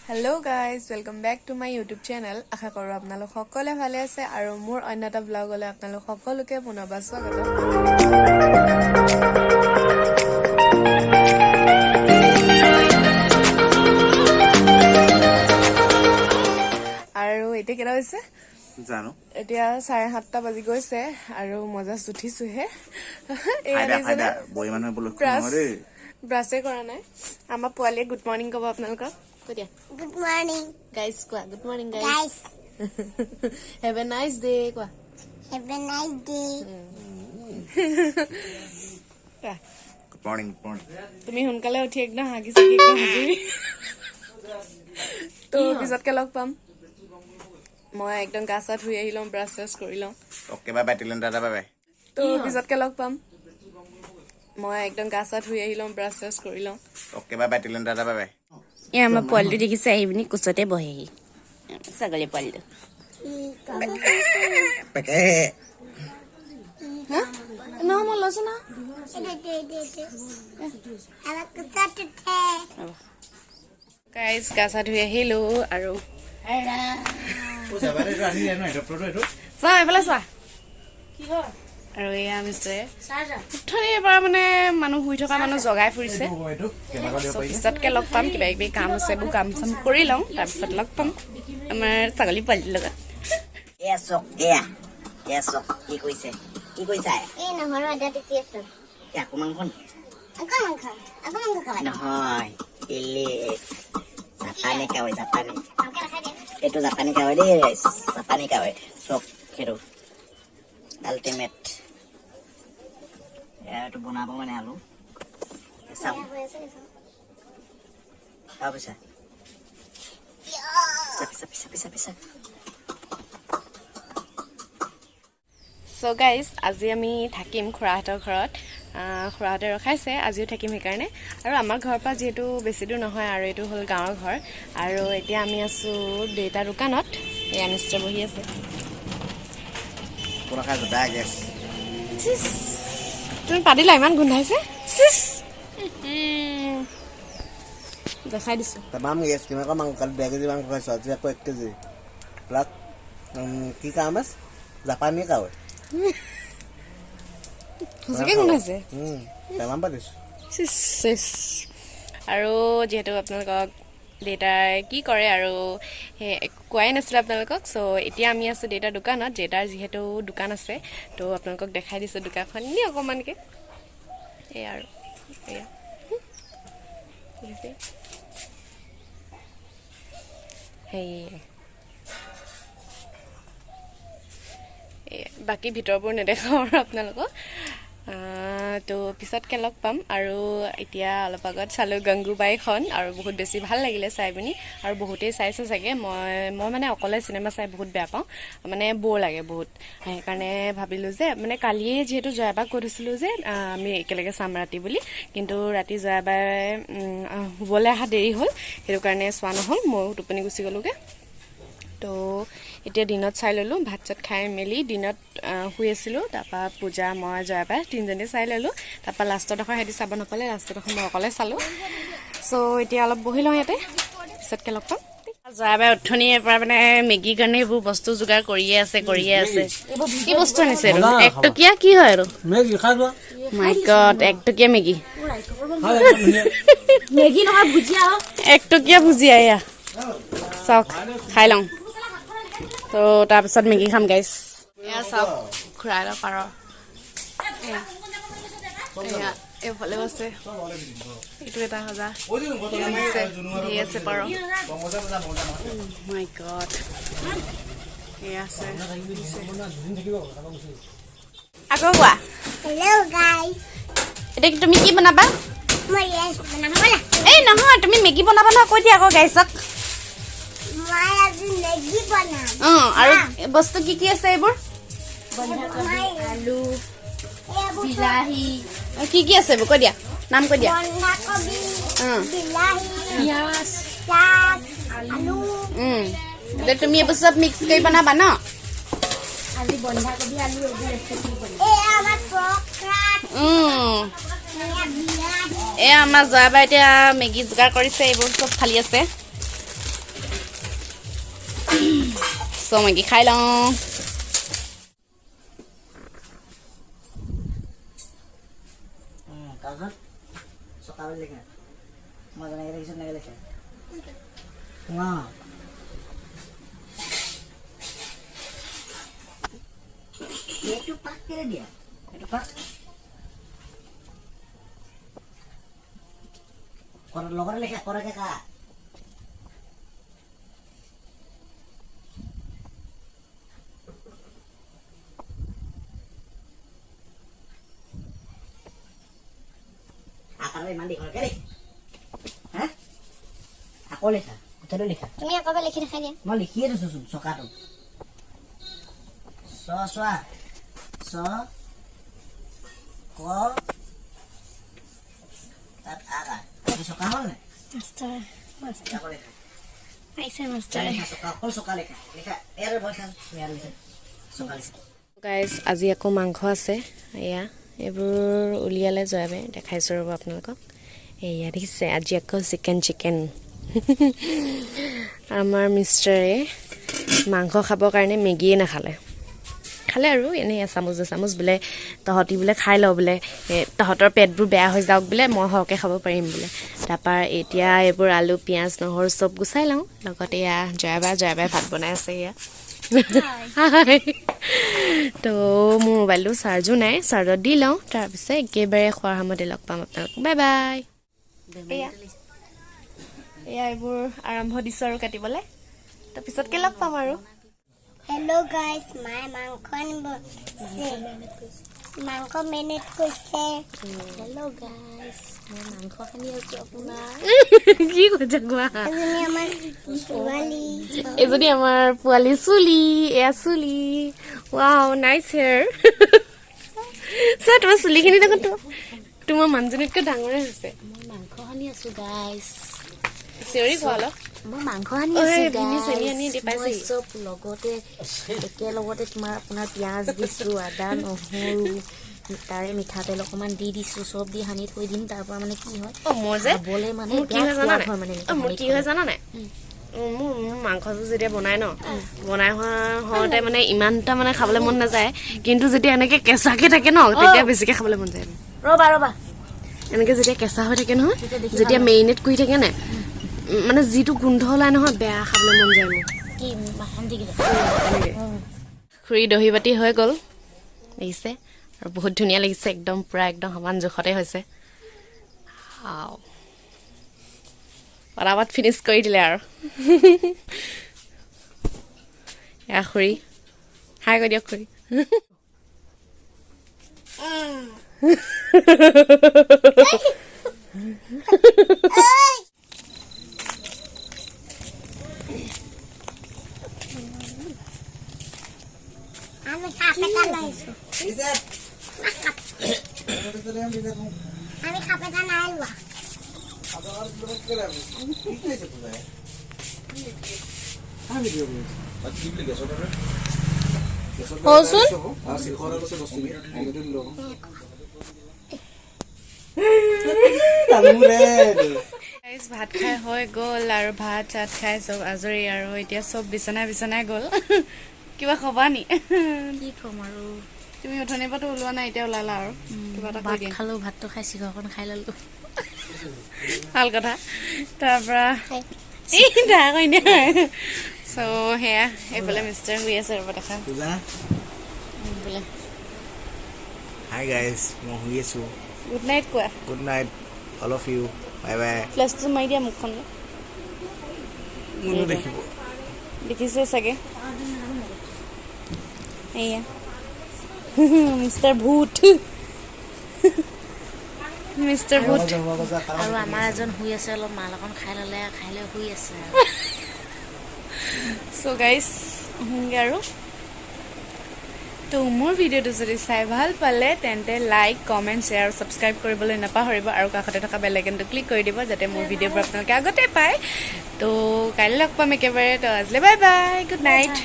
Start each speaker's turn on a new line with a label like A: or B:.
A: Hello guys, welcome back to my YouTube channel. আশা কৰোঁ আপোনালোক সকলোৱে ভালে আছে আৰু মোৰ অন্য এটা ব্লগলৈ আপোনালোক সকলোকে পুনৰবাৰ স্বাগতম। আৰু এতিয়া কেইটা হৈছে?
B: জানো।
A: এতিয়া 7:30 বাজি গৈছে আৰু মই জাষ্ট উঠিছোহে। এয়া
B: ফাইদা।
A: দেখিছেনে?
B: ফাইদা বই মানুহে বোলো।
A: ব্ৰাছ
B: নহয় দেই।
A: ব্ৰাছে কৰা নাই। আমাৰ পোৱালীয়ে গুড মৰ্ণিং ক'ব আপোনালোকক। কৈ দিয়া।
C: Good morning,
A: guys কোৱা, good morning guys.
C: Guys.
A: Have a nice day কোৱা।
C: Have a nice day.
A: কোৱা।
B: Good morning, good morning.
A: তুমি সোনকালে উঠি একদম হাগি চাগি একদম হাজিৰি। তো পিছতকে লগ পাম। মই একদম গা চা ধুই আহি লওঁ, ব্ৰাছ চাছ কৰি লওঁ।
B: Okay, bye bye, till then, tata, bye bye.
A: তো পিছতকে লগ পাম। মই একদম গা চা ধুই আহি লওঁ, ব্ৰাছ চাছ কৰি লওঁ।
B: Okay, bye bye, till then, tata, bye bye.
D: এই আমাৰ পোৱালিটো দেখিছে, আহি পিনি কোচতে বহেহি, ছাগলী পোৱালিটো।
B: পেকে।
A: নহয়, মই লৈছো না।
C: আমাক কোচত উঠে।
A: গাইজ, গা চা ধুই আহিলো আৰু চোৱা, এইফালে চোৱা। আৰু এয়া মিস্ত্ৰীয়ে উঠনিৰ পৰা মানে মানুহ শুই থকা মানুহ জগাই ফুৰিছে। So, পিছতকে লগ পাম। কিবা কিবি কাম আছে, এইবোৰ কাম চাম কৰি লওঁ, তাৰপিছত লগ পাম আমাৰ ছাগলী পোৱালিটোৰ লগত।
E: এয়া চক, এয়া এয়া চক, কি কৰিছে, কি কৰিছা?
C: এই নহৰু আদা পিচি আছো।
E: এই আকৌ মাংস নেকি?
C: আকৌ মাংস, আকৌ মাংস খাবা?
E: নহয়, দিল্লী জাপানী কাৱৈ, জাপানী।
C: ভালকে নাখাই দে।
E: এইটো জাপানী কাৱৈ দেই ৰাইজ, জাপানী কাৱৈ চক। সেইটো আল্টিমেট। এয়া এইটো বনাব মানে আলু চাওঁ।
C: হৈ আছে দেখোন।
E: তাৰপিছত পিছা পিছা পিছা পিছা।
A: চ' গাইজ, আজি আমি থাকিম খুৰাহঁতৰ ঘৰত। খুৰাহঁতে ৰখাইছে, আজিও থাকিম সেইকাৰণে। আৰু আমাৰ ঘৰৰ পৰা যিহেতু বেছি দূৰ নহয় আৰু এইটো হ'ল গাঁৱৰ ঘৰ। আৰু এতিয়া আমি আছোঁ দেউতাৰ দোকানত। এয়া মিস্ত্ৰী বহি আছে।
B: পুৰা খাইছো, বেয়া গেছ।
A: চিচ, তুমি পাতিলা, ইমান গোন্ধাইছে। চিচ, দেখাই দিছোঁ।
B: তামাম গেছ। কেনেকুৱা মাংস! কালি 1.5 কেজি মাংস খাইছোঁ, আজি আকৌ 1 কেজি। প্লাছ কি কাৱৈ মাছ, জাপানী কাৱৈ।
A: সঁচাকৈ গোন্ধাইছে।
B: তামাম পাতিছোঁ।
A: চিচ চিচ। আৰু যিহেতু আপোনালোকক দেউতাই কি কৰে আৰু সেই একো কোৱাই নাছিলে আপোনালোকক। চ' এতিয়া আমি আছোঁ দেউতাৰ দোকানত। দেউতাৰ যিহেতু দোকান আছে, ত' আপোনালোকক দেখাই দিছোঁ দোকানখন এনেই অকণমানকৈ। এয়া আৰু এয়া দেখিছে, সেয়ে বাকী ভিতৰবোৰ নেদেখাওঁ আৰু আপোনালোকক। তো পিছতকৈ লগ পাম। আৰু এতিয়া অলপ আগত চালোঁ গংগুবাইখন আৰু বহুত বেছি ভাল লাগিলে চাই পিনি। আৰু বহুতেই চাইছে চাগে। মই মানে অকলে চিনেমা চাই বহুত বেয়া পাওঁ, মানে ব'ৰ লাগে বহুত। সেইকাৰণে ভাবিলোঁ যে মানে কালিয়ে যিহেতু জয়াবাক কৈ থৈছিলোঁ যে আমি একেলগে চাম ৰাতি বুলি, কিন্তু ৰাতি জয়াবাই শুবলৈ অহা দেৰি হ'ল, সেইটো কাৰণে চোৱা নহ'ল, ময়ো টোপনি গুচি গ'লোগৈ। তো এতিয়া দিনত চাই ল'লোঁ, ভাত চাত খাই মেলি দিনত শুই আছিলোঁ। তাৰপৰা পূজা, মই, জয়াবাই তিনিজনীয়ে চাই ল'লোঁ। তাৰপৰা লাষ্টৰ ডোখৰ সিহঁতি চাব নাপালে, লাষ্টৰ ডোখৰ মই অকলে চালোঁ। চ' এতিয়া অলপ বহি লওঁ ইয়াতে, পিছতকৈ লগ পাম।
D: জয়াবাই উঠনিৰ পৰা মানে মেগীৰ কাৰণে এইবোৰ বস্তু যোগাৰ কৰিয়ে আছে, কৰিয়ে আছে। কি বস্তু আনিছে এইটো? একটকীয়া কি হয় এইটো?
F: মেগী খাই লোৱা।
D: মাই গড, একটকীয়া মেগী।
G: মেগী নহয়, ভুজিয়া।
D: একটকীয়া ভুজিয়া। এয়া চাওক, খাই লওঁ তো, তাৰপিছত মেগী খাম গাইছ।
A: এয়া চাওক, খুৰাই পাৰ। এয়া এয়া এইফালেও আছে। এইটো এটা সজা আছে, ধেৰ আছে পাৰ।
D: মাই গড।
A: এয়া আছে। আকৌ কোৱা।
C: Hello guys.
D: এতিয়া কি তুমি কি বনাবা?
C: মই rice বনাম ব'লা।
D: এই নহয়, তুমি মেগী বনাবা নহয়, কৈ দিয়া আকৌ গাইছক।
C: মই আজি মেগী বনাম।
D: অঁ, আৰু বস্তু কি কি আছে এইবোৰ?
C: মই
G: আলু,
C: এইবোৰ
G: বিলাহী,
D: কি কি আছে এইবোৰ কৈ দিয়া, নাম কৈ দিয়া।
C: বন্ধাকবি, বিলাহী,
G: পিঁয়াজ,
C: পিঁয়াজ, আলু।
D: এতিয়া তুমি এইবোৰ চব মিক্স কৰি বনাবা ন?
G: আজি বন্ধাকবি, আলু এইবোৰ ৰেচিপি বনাম।
C: এয়া আমাৰ পকৰা। এয়া বিলাহী।
D: এয়া আমাৰ জয়াবাই এতিয়া মেগী যোগাৰ কৰিছে, এইবোৰ চব ফালি আছে। চ' মেগী খাই লওঁ।
E: তাৰপিছত চকা বুলি লিখা। মই যেনেকৈ লিখিছোঁ তেনেকৈ লিখা। অঁ, এইটো পাক কেলে দিয়া? এইটো পাক লগতে লিখা, কৰাকে কা। আকাৰটো ইমান দীঘলকে লিখ। হা, আকৌ লিখা, গোটেইটো লিখা।
C: তুমি আকৌ এবাৰ লিখি দেখাই দিয়া।
E: মই লিখিয়ে দিছোঁচোন। চকাটো চ, চোৱা, চ ক, তাত আকাৰ। এইটো চকা হ'ল নাই?
C: Master, master.
E: আকৌ লিখা।
C: পাইছে মাষ্টাৰ।
E: লিখা চকা, অকল চকা লিখা, লিখা। ইয়াতে বহি খা, ইয়াত লিখা, চকা লিখা।
A: গাইজ, আজি আকৌ মাংস আছে। এয়া এইবোৰ উলিয়ালে জয়াবে, দেখাইছোঁ ৰ'ব আপোনালোকক। এয়া দেখিছে, আজি আকৌ চিকেন চিকেন। আমাৰ মিষ্টাৰে মাংস খাবৰ কাৰণে মেগীয়ে নাখালে, খালে আৰু এনেই এচামুচ এচামুচ। বোলে তহঁতি বোলে খাই ল বোলে, তহঁতৰ পেটবোৰ বেয়া হৈ যাওক বোলে, মই সৰহকৈ খাব পাৰিম বোলে। তাৰপৰা এতিয়া এইবোৰ আলু, পিঁয়াজ, নহৰু চব গুচাই লওঁ। লগত এয়া জয়াবাই, জয়াবাই ভাত বনাই আছে এয়া। তো মোৰ মোবাইলটো চাৰ্জো নাই, চাৰ্জত দি লওঁ, তাৰপিছত একেবাৰে খোৱাৰ সময়তে লগ পাম আপোনালোক। Bye bye. এয়া এয়া এইবোৰ আৰম্ভ দিছোঁ আৰু কাটিবলৈ, তাৰপিছতকৈ লগ পাম আৰু।
C: হেল্ল' গাইজ, মায়ে মাংস আনিব, মাংস মেৰিনেট কৰিছে।
G: হেল্ল' গাইজ, মই মাংস সানি আছোঁ আপোনাৰ।
A: কি কৈছা কোৱা?
C: এজনী আমাৰ ছোৱালী।
A: এজনী আমাৰ পোৱালি চুলি, এয়া চুলি। Wow, nice hair. চোৱা, তোমাৰ চুলিখিনি দেখোন তোমাৰ মানুহজনীতকৈ ডাঙৰে হৈছে।
G: মই মাংস সানি আছোঁ গাইজ।
A: চিঞৰি কোৱা অলপ।
G: মই মাংস সানি
A: ঐ,
G: আছোঁ
A: ভিনি চেনি আনি দি
G: গাইজ। মই
A: পাইছেহি।
G: চব লগতে একেলগতে তোমাৰ আপোনাৰ পিঁয়াজ দিছোঁ, আদা, নহৰু, তাৰে মিঠাতেল অকণমান দি দিছোঁ, চব দি সানি থৈ দিম। তাৰ পৰা মানে কি হয়,
A: অ, মোৰ যে
G: খাবলৈ মানে
A: মোৰ কি
G: বিৰাট
A: হয় জানা
G: সোৱাদ
A: নাই?
G: হয় মানে
A: অ,
G: এনেকৈ
A: মোৰ
G: সানি
A: কি
G: থ'লে।
A: হয় জানা নাই? মোৰ মাংসটো যেতিয়া বনাই ন, বনাই হোৱা হওঁতে মানে ইমান এটা মানে খাবলৈ মন নাযায়, কিন্তু যেতিয়া এনেকে কেঁচাকে থাকে ন, তেতিয়া বেছিকে খাবলৈ মন যায়।
G: ৰ'বা ৰ'বা।
A: এনেকে যেতিয়া কেঁচা হৈ থাকে নহয়,
G: তেতিয়া দেখি
A: যেতিয়া
G: ভাল।
A: মেৰিনেট কৰি থাকে নে, মানে যিটো গোন্ধ ওলাই নহয়, বেয়া খাবলৈ মন যায় মোৰ।
G: কি সানি থাকিলে।
A: তেনেকে খুৰী দহি বাতি হৈ গ'ল, দেখিছে আৰু বহুত ধুনীয়া লাগিছে, একদম পূৰা একদম সমান জোখতে হৈছে। আও, পটাপট ফিনিছ কৰি দিলে আৰু। এয়া খুৰী, হাই কৈ দিয়ক খুৰী।
C: আমি সাপ এটা লৈছোঁ। আমি সাপ এটা নাই লোৱা।
D: কচোন।
A: Guys, ভাত খাই হৈ গ'ল আৰু ভাত চাত খাই চব আজৰি আৰু এতিয়া চব বিচনাই বিচনাই গ'ল। কিবা ক'বা নি?
G: কি ক'ম আৰু?
A: তুমি উঠনিৰ পৰাতো ওলোৱা নাই, এতিয়া ওলালা আৰু কিবা এটা কৈ
G: ভাত
A: দিয়া।
G: খালোঁ, ভাতটো খাই চিখৰকণ খাই ল'লোঁ।
A: ভাল কথা। তাৰ পৰা এই দা কৈ দিয়া। চ' সেয়া এইফালে মিষ্টাৰ শুই আছে, ৰ'ব দেখা।
B: পূজা।
A: বোলে।
B: হাই গাইজ, মই শুই আছোঁ।
A: গুড নাইট কোৱা।
B: Good night all of you, bye bye.
A: ফ্লেছটো মাৰি দিয়া মুখখন।
B: কোনো দেখিব।
A: দেখিছে চাগে, এয়া মিষ্টাৰ ভূত, মিষ্টাৰ ভূত।
G: আৰু আমাৰ এজন শুই আছে, অলপ মাল অকণ খাই ল'লে, খাই লৈ শুই আছে আৰু।
A: চ' গাইজ, শুংগে আৰু। তো মোৰ ভিডিঅ'টো যদি চাই ভাল পালে, তেন্তে লাইক, কমেণ্ট, শ্বেয়াৰ আৰু ছাবস্ক্ৰাইব কৰিবলৈ নাপাহৰিব আৰু কাষতে থকা বেল আইকনটো ক্লিক কৰি দিব, যাতে মোৰ ভিডিঅ'বোৰ আপোনালোকে আগতে পায়। তো কাইলৈ লগ পাম একেবাৰে। তো আজিলৈ বাই বাই, গুড নাইট।